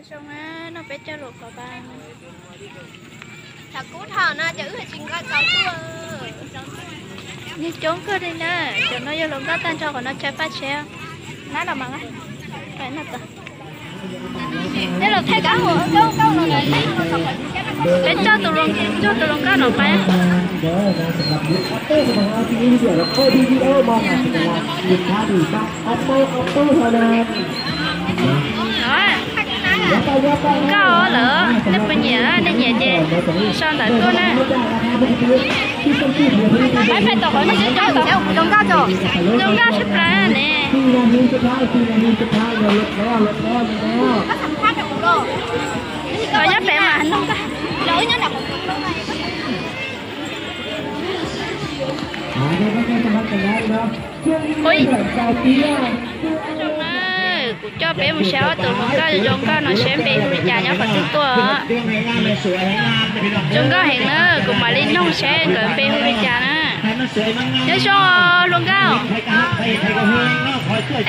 Zoo na, noj peb caug luam phom pas. Thaum kub dhau no ces wb tsis nqa txaus tuaj. Yeej coob kawg li na, cov no yog hluas nkauj tag nrho qhov no chaw paj tsheb. Nab los mas, peb caug tus hluas nkauj no pais. Nkauj lawm, nej puas nyiam? Nej nyiam ces sau ntawv tuaj na. Pais tom qhov no, zoo nkauj, zoo nkauj tshaj plaws ne. Koj nyob pem mas nug. Kuv coj peb mus saib ob tug hluas nkauj zoo nkauj no seb npe hu li cas nyob qhov twg tuaj. Zoo nkauj heev na, kuv mam li noog seb nkawd npe hu li cas na. Nyob zoo hluas nkauj.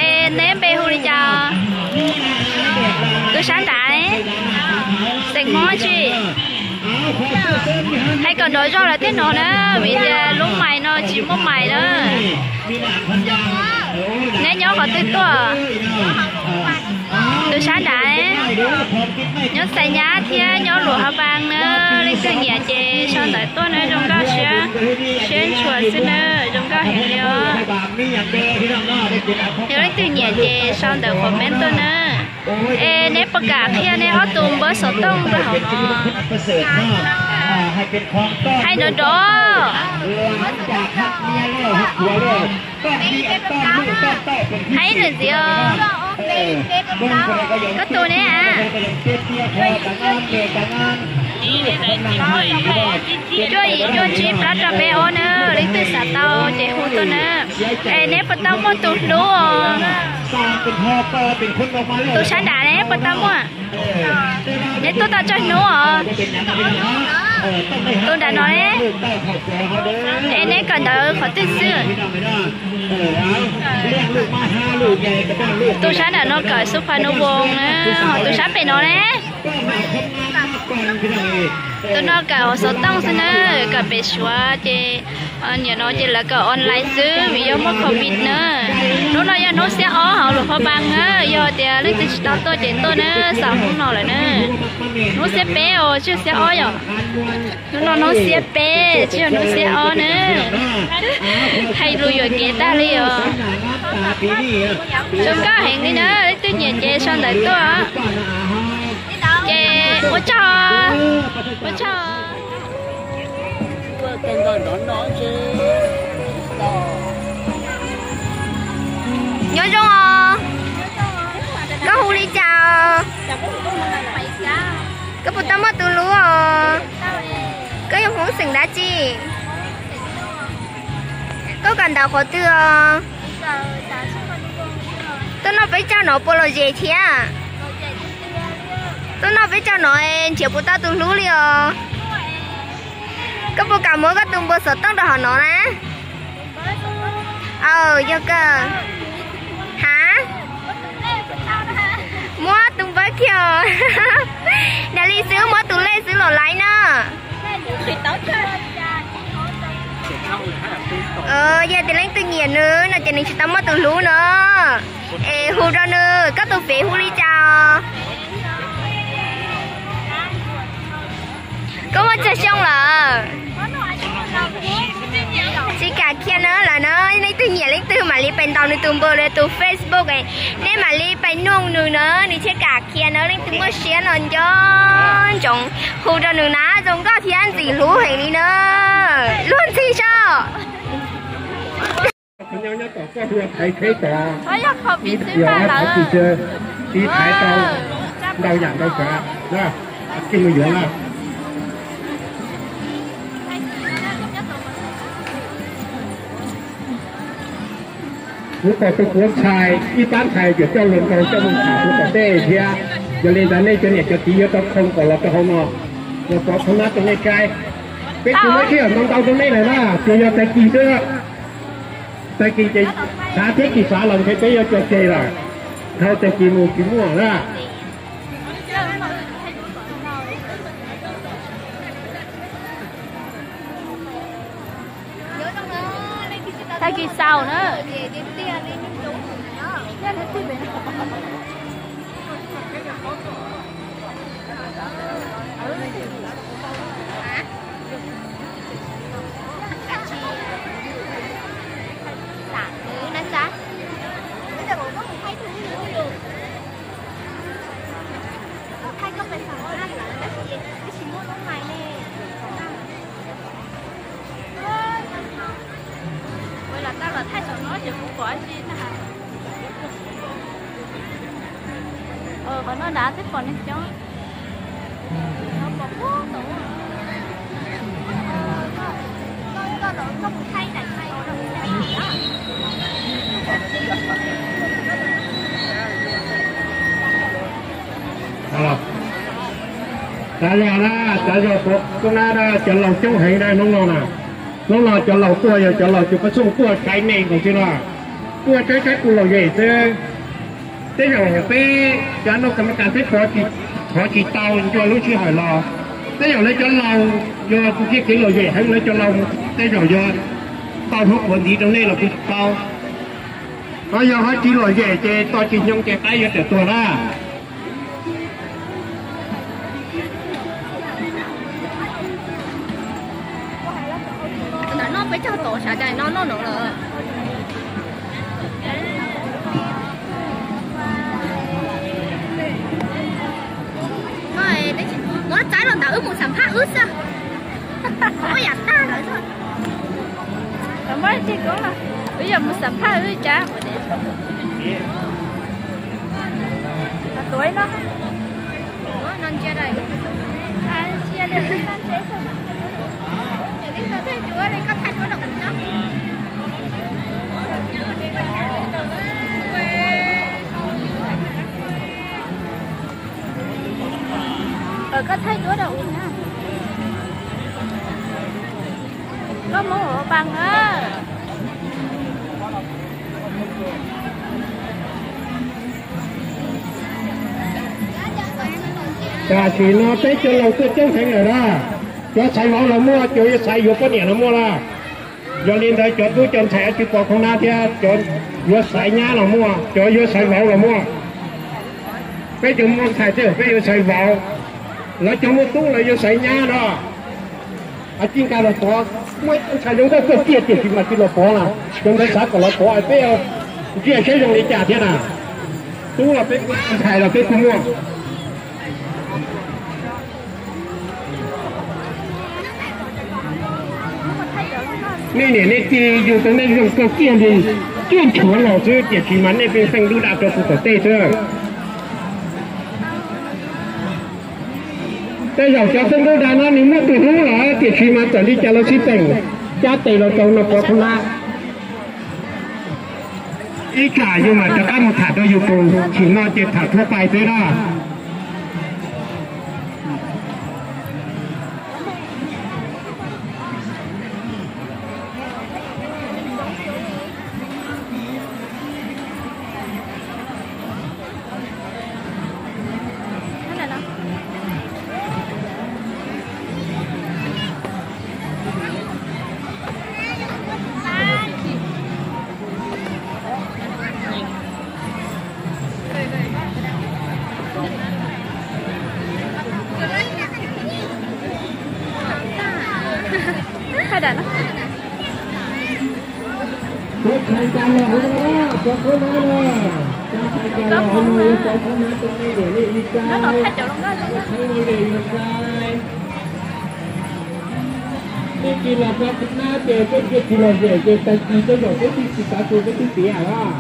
Es neb npe hu li cas? Tus sab nrad, xeem Hmoob tsi? Hais kom nrov zog lawv thiaj hnov na, vim tias lub mais no tsis muaj mais na. Neb nyob qhov twg tuaj? Tus sab nrad, nyob Xais Nyab thiab nyob Luam Hab Paas na. Leej twg nyiam ces sau ntawv tuaj na, zoo nkauj siab, siab ntshua xwb na, zoo nkauj heev li os. Yog leej twg nyiam ces sau ntawv comment tuaj na. Es neb puas kam qhia neb ob tug npawb xov tooj rau hauv no? Hais nrov nrov. Hais ntxiv ntxiv os. Koj tus ne? Cuaj yim cuaj tsib plaub rau peb ob na, leej twg xav tau ces hu tuaj na. Es neb puas tau muaj tus hlub os? Tus sab nrad ne puas tau muaj? Neb tuaj tau tsawg hnub os? Tus nram no ne? Es neb kawm ntawv qhov twg xwb? Tus sab nram no kawm xub pha nub voos na, ho tus sab pem no ne? Tus no kawm hauv xov tooj xwb na, kawm pem Suav ces nim no ces lawv kawm online xwb vim yog muaj covid na. Hnub no yog hnub xiab ob hauv Luam Phaj Npas na, yog tias leej twg tsis tau tuaj ces tuaj na, xaus hnub no lawm na. Hnub xiab peb os, tsis yog xiab ob yom. Hnub no hnub xiab peb, tsis yog hnub xiab ob na. Hais lus yuam kev tag li os. Zoo nkauj heev li na, leej twg nyiam ces sau ntawv tuaj. Ces ua tsaug, ua tsaug. Nyob zoo os. Koj hu li cas os? Koj puas tau muaj tus hlub os? Koj yog Hmoob xeem dab tsi? Koj kawm ntawv qhov twg os? Tuaj noj peb caug no puas lom zem thiab? Tuaj noj peb caug no nrhiav puas tau tus hlub li os? Koj puas kam muab koj tus npawb xov tooj rau hauv no na? Aw, yog kawg. Hav, muab tus npawb kiag. Dag li xwb muab tus lej xwb los laib na. Yog tias leej twg nyiam nws no ces nws tsis tau muaj tus hlub no. Es hu rau nws, koj tus fev hu li cas? Koj muaj tsawg xyoo lawm? Tsis kam qhia na lawm na, leej twg nyiam leej twg mam li pais ntaus nws tus npawb los tus Facebook, nej mam li pais nug nws na, nws thiaj kam qhia na. Leej twg muaj siab no nco ntsoov hu rau nws na, zoo nkauj thiab ntxim hlub heev li na. Luag ntxhi soj. Ib yam ntau ntau, mus yuav na. Kuv kom tus kuv ntxhais ib pab ntxhais yuav coj luag nkaus coj mus tham tus tom tej thiab. Yog li ntawd nej cov niam cov txiv yuav tau khoo kom los rau hauv no, los pov khoo nab rau nej saib. Peb tsis muaj ib yam ntau ntau rau nej lawm na, tsuas yog tag kis xwb. Tag kis ces xav thiab tsis xav los ntshe peb yuav tso tseg lawm. Dhau tag kis mus tsis muaj na. Tag kis xaus na. Ua los tau los thaij saum no ces kuv pom tsis tag. Qhov no dav twb pom neeg coob. Tsav zog na, tsav zog puav koob na, cov laus coob heev na hnub no na. Hnub no cov laus tuaj yog cov laus cov pab xyooj tuaj saib nej nkaus xwb na. Tuaj saib saib kuv lom zem xwb. Tej zaum peb cov nuj kam kas peb thov tsis tau ncua lub sij hawm los, tej zaum lawv cov laus yog kuv thiaj kev lom zem heev, lawv cov laus tej zaum yog tau hnub puav ntxiv rau nej los kuv tsis paub. Ho yog ho tsis lom zem ces tos tsis nyoog ces qaib yuav tawm tuag na. Ntawm no peb caug tod sav cas no noj no lawm. Muab txaib los ntawm wb mus xam phaj wb xwb. Muab yam tag lawm xwb. Muab tsis koob los wb yog mus xam phaj wb cas. Tuav no. Koj thaij duab rau kuv na. Koj muab ua pab na. Tam sim no peb cov laus tuaj coob heev lawm na. Cov xaiv vauv los muaj, cov yuav xaiv yuav poj niam los muaj na. Yog li ntawd cov tub cov ntxhais tsis pom khoom na thiab, cov yuav xaiv nyab los muaj, cov yuav xaiv vauv los muaj. Peb cov muaj ntxhais tej zaum peb yuav xaiv vauv, lawv cov muaj tub lawv yuav xaiv nyab no. Ci nqa los pov, muaj ib tug ntxhais zoo nkauj kawg kiag tiam sis mas tsis los pov na, cov ntawd xav kom los pov peb ntsia saib zoo li cas thiab na. Tub los peb muaj, ntxhais los peb kuj muaj. Nej niam nej txiv yug tau nej zoo kawg kiag li, cuaj nchuav los xwb tiam sis mas nej pheej xeeb dub daj rau kuv tom tej xwb. Tej zaum cov xeeb dub daj no nws muaj tus hlub lawm tiam sis mas txawm li cas los sib teem, cab tes los rau no pov khuj lab. Ib tsam yus mam rov qab mus tham rau yus tus, tsim no ces tham thuab pais xwb na. Cov txhais cas los hauv no, cov khaub nab no, cov txhais cas los hauv no, cov khaub nab rau nej niam nej txiv saib, cov txhais no niam txiv saib. Nej tsis los cov khaub nab ces peb thiaj tsis lom zem ces tag kis tej zaum peb twb tsis xav tua peb twb tiav os.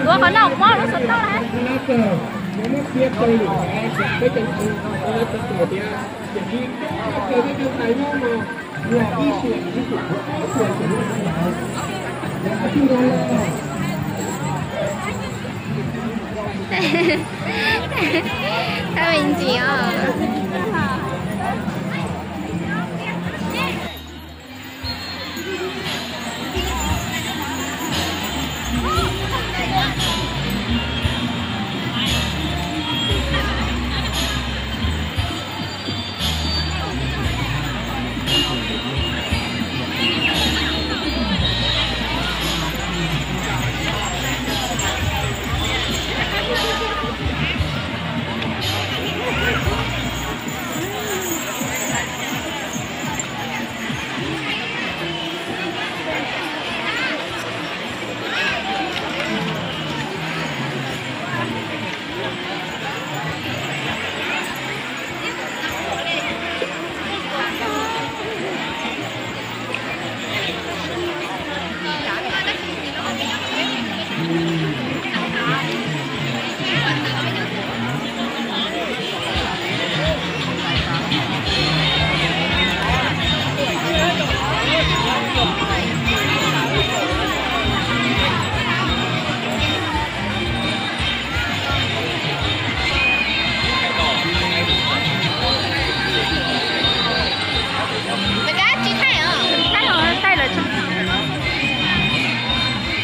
Ua qhov no mob lub xov tooj na. Thawj me ntsis os. Thaij os, thaij lawm tso.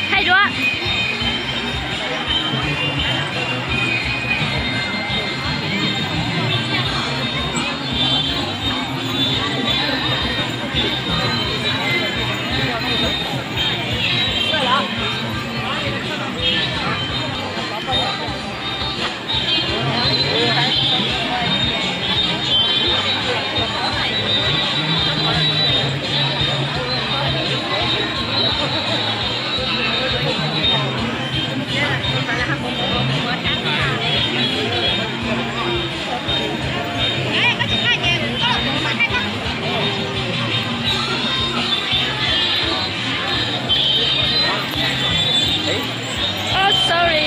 Thaij dua. Oh, sorry.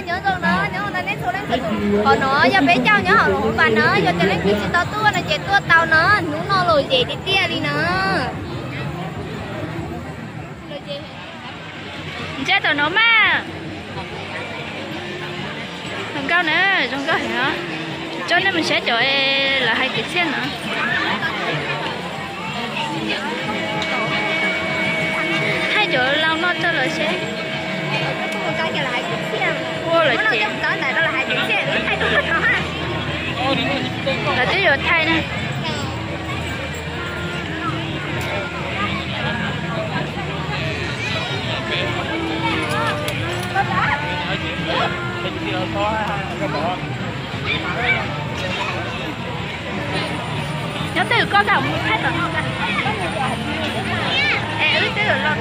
Nyob zoo no, nyob zoo no nej txhua leej txhua tus. Qhov no yog peb caug nyob hauv lub pas no, yog tias leej twg tsis tau tuaj no ces tuaj tau no, hnub no lom zem tiag tiag li no. Ntsib tom no mas. Zoo nkauj na, zoo nkauj heev os. Coj nej mus saib cov lawv hais kwv txhiaj no. Thaij cov laus no rau lawv seb. Ua lawv ces lawv twb yuav thaij na. Nyob twg koj kam mus thaij tom no, es wb twb los.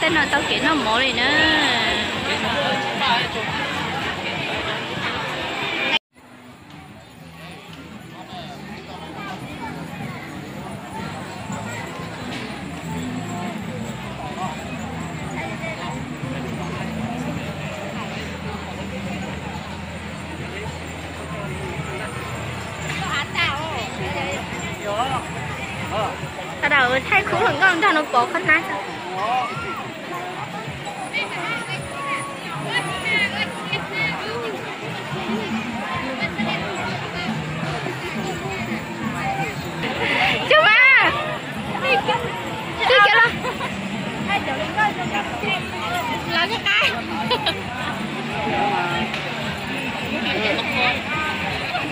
No tau kev noj mov li na. Sawv daws thaij khub hluas nkauj nrog no pov qhov na. Cov mas, cov los, los koj qab.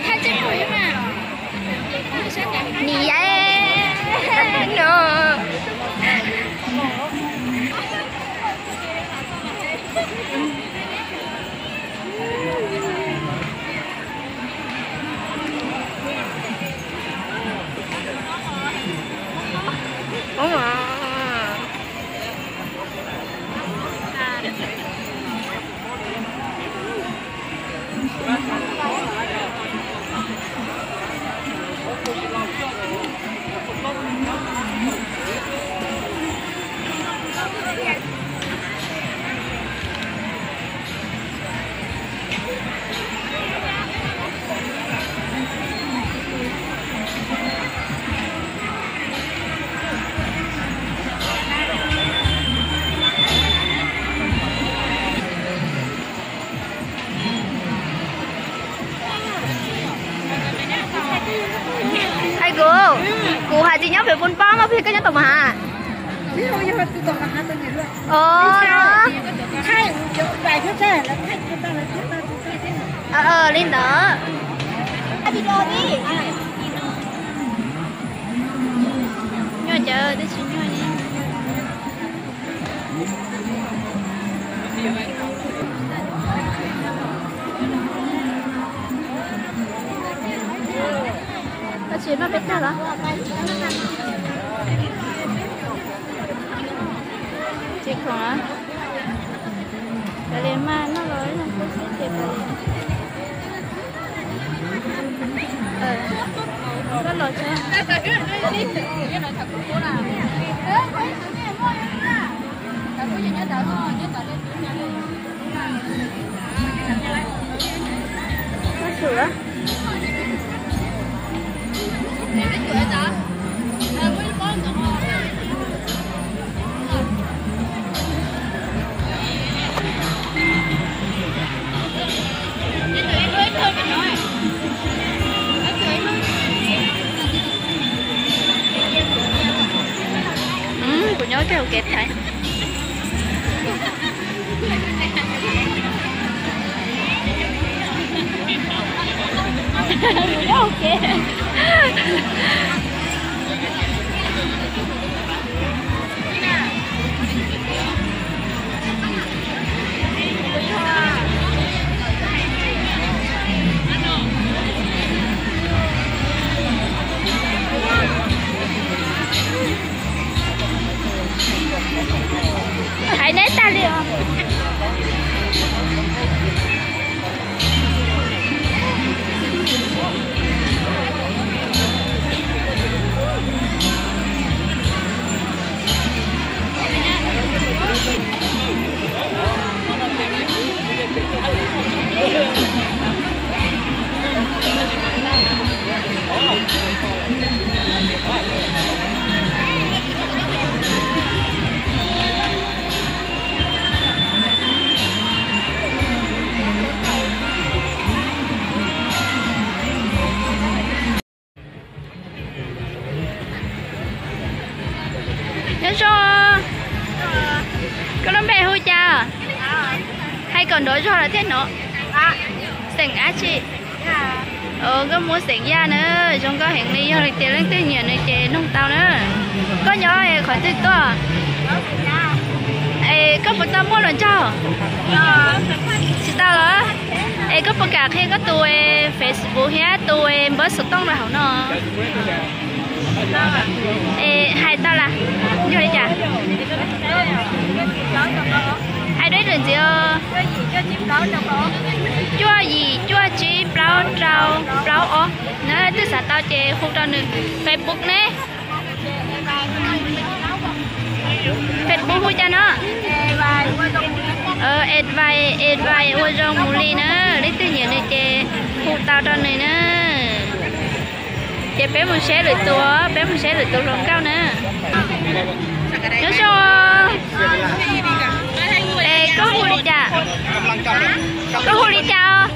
Thaij tseeb mus mas. Ni yai no. Ai kuv, kuv hais tias nyob pem Pun Pob mas, koj nyob tom Mas Has? Ov, li ntawd. Nyuaj ntawd twb tsis nyuaj li. Koj tsis noj peb tag los? Tsis khoom, kav liam mas, noj los ib leeg pub xwb ces kav liam. Koj los tso. Kuv nyob kiag hauv kev thaiv. Hais neb tag li os. Nyob zoo, koj lub npe hu cas? Hais kom nrov zog lawm thiaj hnov. Xeem dab tsi? Koj muab xeem Yaj na, zoo nkauj heev li, yog li tias leej twg nyiam nws ces noog tau na. Koj nyob qhov twg tuaj? Es koj puas tau muaj hluas nraug? Tsis tau los? Es koj puas kam qhia koj tus Facebook thiab tus npawb xov tooj rau hauv no? Es hais tau las, yog li cas? Hais dua ib lwm ntxiv os. Cuaj yim cuaj tsib plaub rau plaub ob. Na twb xav tau ces hu rau nws. Facebook ne? Facebook hu cas no? Advice, Advice ua zoo mus li na. Leej twg nyiam nws ces hu tau rau nws na. Ces peb mus saib lwm tus, peb mus saib lwm tus hluas nkauj na. Nyob zoo. Es koj hu li cas? Koj hu li cas os?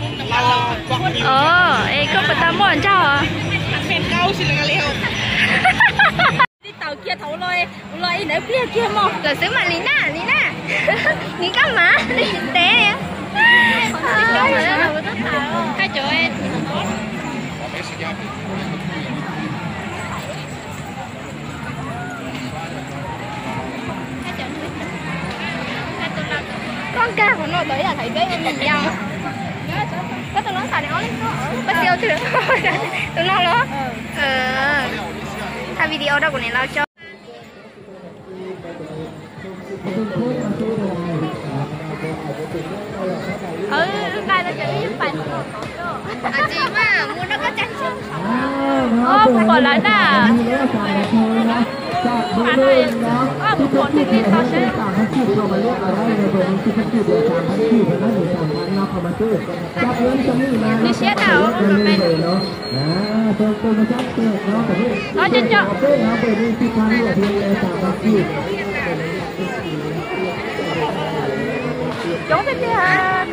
Os, es koj puas tau muaj nraug os? Li tau kiag thaum ub los, ua los ib ntawd pliag kiag mog. Lawv xwb mas li na, li na. Ni koj mas, li tsis teb. Koj nkag qhov no tau ib yam thaiv peb ua nws yau. Koj tus no xam li ob leeg tuaj, pab xi ua twg? Tus no los? Thaij video rau kuv niam laus tso. Tsis mas mus no koj tsa. Kuv pom lawv na. Kuv pom thiaj li tau seb. Nws siab tau. Cov cov. Coob tiag tiag.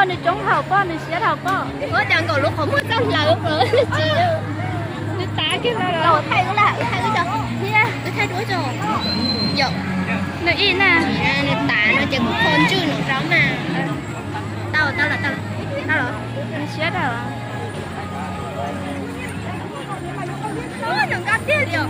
Nws coob dhau pob, nws siab dhau pob. Ua cas nkaus lub qhov muag txoj hlawv tsis, nws tav kiag no los thaij ub la, thaij ub tso, thaij duab tso. Yom, nws ib na, nws tav no ces kuv kho ntswj nws rau mas. Tau, tau lawm, tau lawm, tau lawm. Nws siab dhau. Ua no nyob.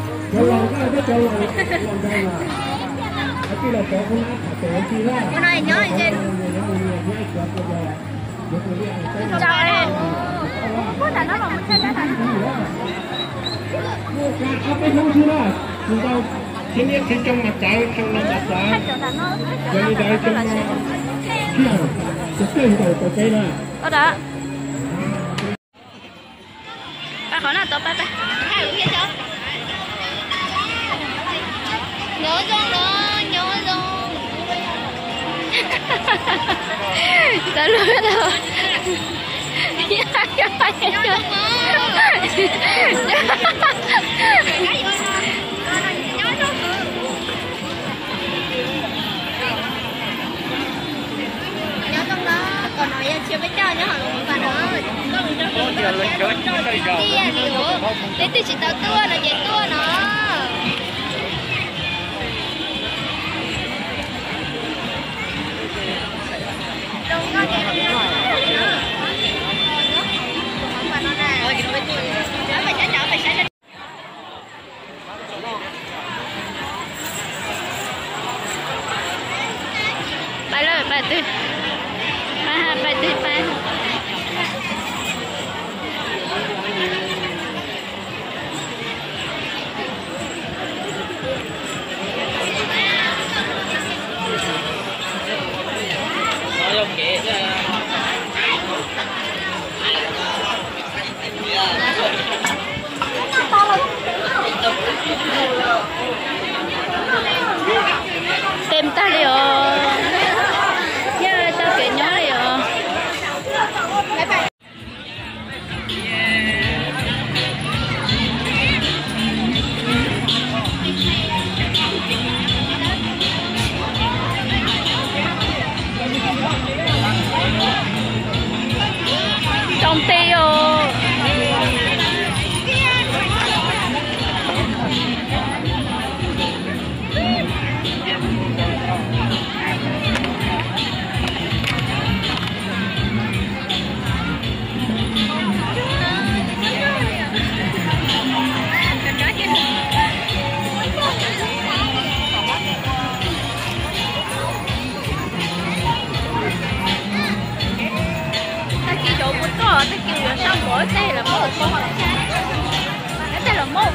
Pab qhov no tau pab pab. Nyob zoo los nyob zoo. Txawv luag tau. Nyob zoo los, kom no yog tsis peb caug nyob hauv lub pas no, koj mus nrog tiag li os. Leej twg tsis tau tuaj no ces tuaj no. Pais lawm, pais twg? Pais ha, pais twg pais?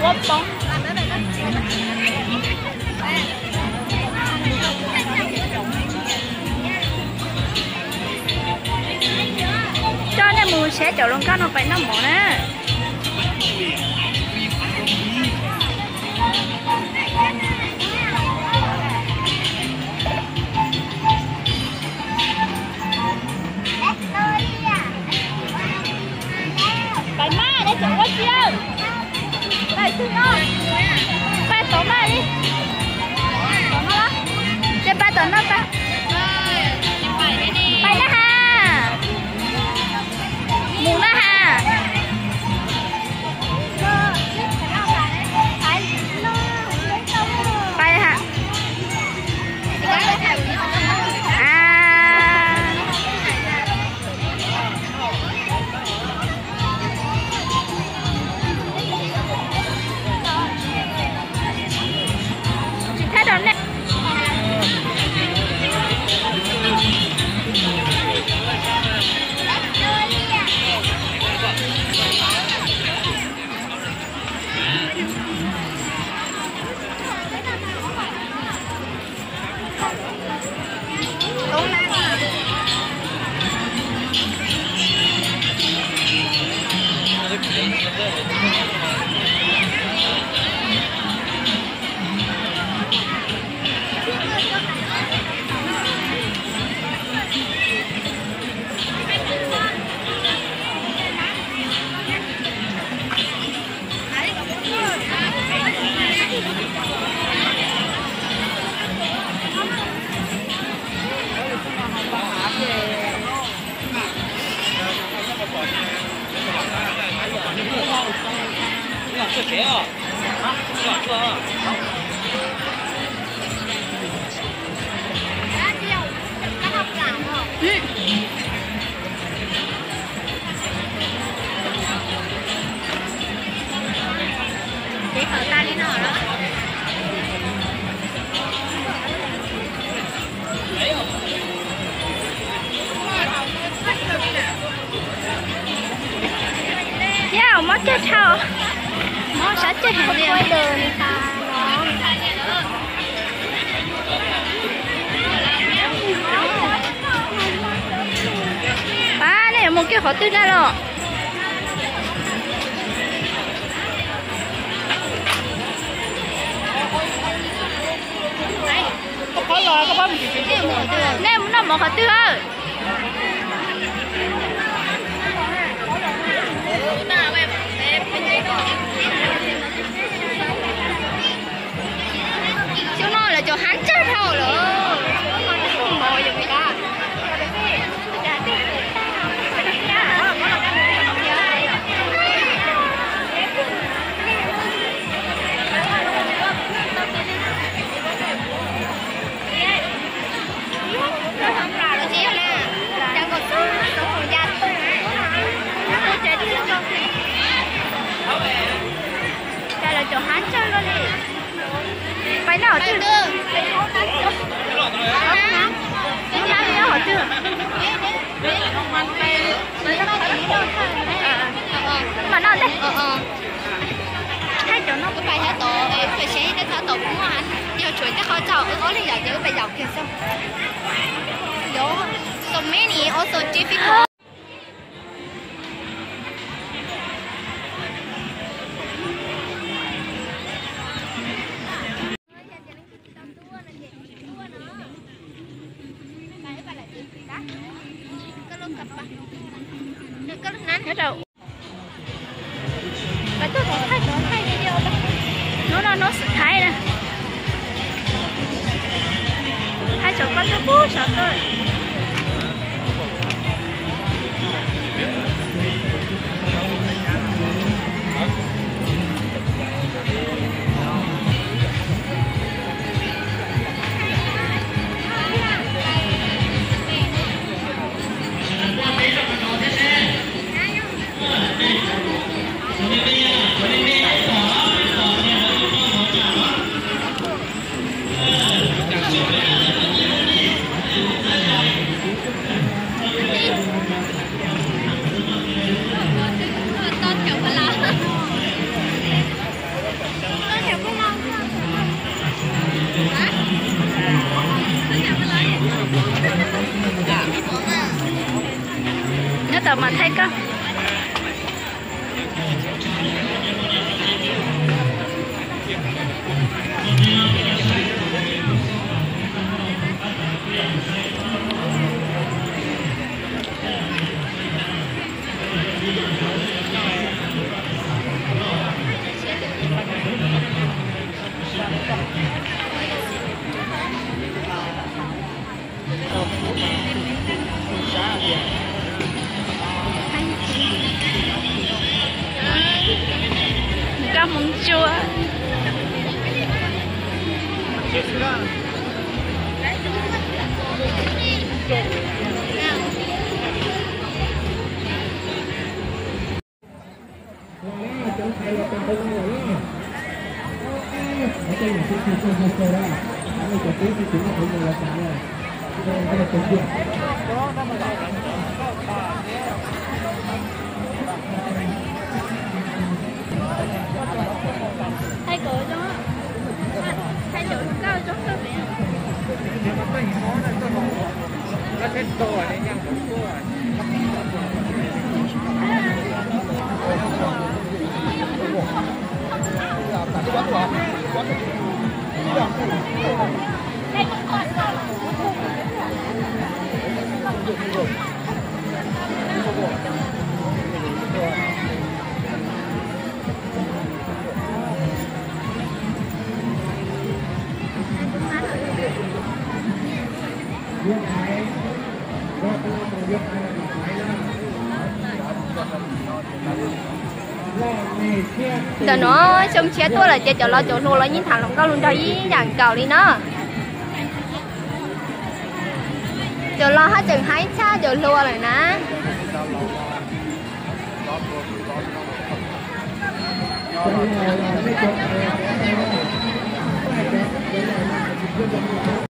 Poob. Coj nej mus saib cov hluas nkauj no pais noj mov na. Pais mas, nej cov ua tsi? Pais twg no? Pais tom no li. Tom no los? Ces pais tom no pais. Pais na has. Mus na has. Pais has. Tsis thaij rau nej. Ces kom tas li no los? Thiab mob ceg dhau, mob sab ceg heev li. Pab, nej yuav mus kiag qhov twg na los? Nej mus noj mov qhov twg? Xyoo no lawv cov hab tsawg dhau lawm. Cas lawv cov hab tsawg luaj li. Pais noj hauv twg? Lub hnab nyob hauv twg? Mam noj ntej. Thaij cov no. Wb pais thiab tod, pais seb thiab tod puas muaj, yog tshuav tej qhov tsaug wb ob leeg yaum ces wb pais yaum kiag xwb. Yoov, so many, also difficult. Nyob rau, hnub no hnub xwm thaib na, thaib tsov pab tuaj pub tsov tuaj. Mas thaij koj. Nkauj Hmoob Ntsuab. Ntawm no xyoo tshiab tuaj lawm ces cov laus cov hluas los yeej tham hluas nkauj hluas nraug ib yam nkaus li na. Cov laus haj tseem haib tshaj cov hluas lawm na.